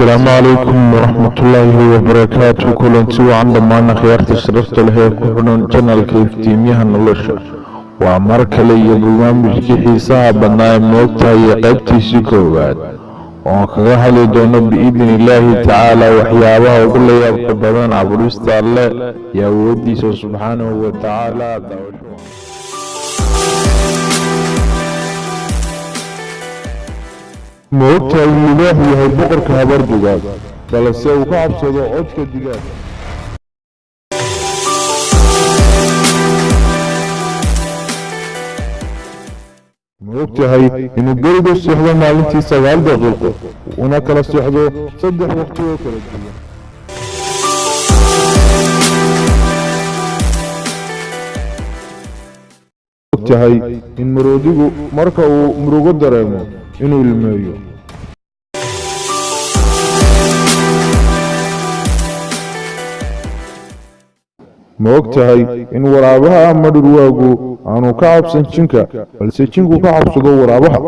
Asalaamu calaykum waraxmatullaahi wabarakaatu. Kulanti wacan dhammaan akhyaarta sharafta leh ee ku xidhan janalka Iftiimyaha Nolosha. Waa mar kale iyo barnaamijkii xiisaha badnaa ee Moogtahay iyo qaybtiisii koowaad, oon kaga hadli doono biidni illaahi tacaala waxyaabaha ugu layaabka badan abuurista Alle iyo awoodiisa subxaanahu wa tacaala. Daawasho. Ma ogtahay in libaaxu yahay boqorka habar dugaag, balse uu ka cabsado codka digaagga? Ma ogtahay inuu gerigu seexdo maalintii 9 daqiiqo, una kala seexdo 3 waqti oo kala duwan? Ogtahay in maroodigu marka uu murugo dareemo inuu ilmeeyo? Ma ogtahay in waraabaha ama dhurwaagu aanu ka cabsan jinka, balse jinku ka cabsado waraabaha?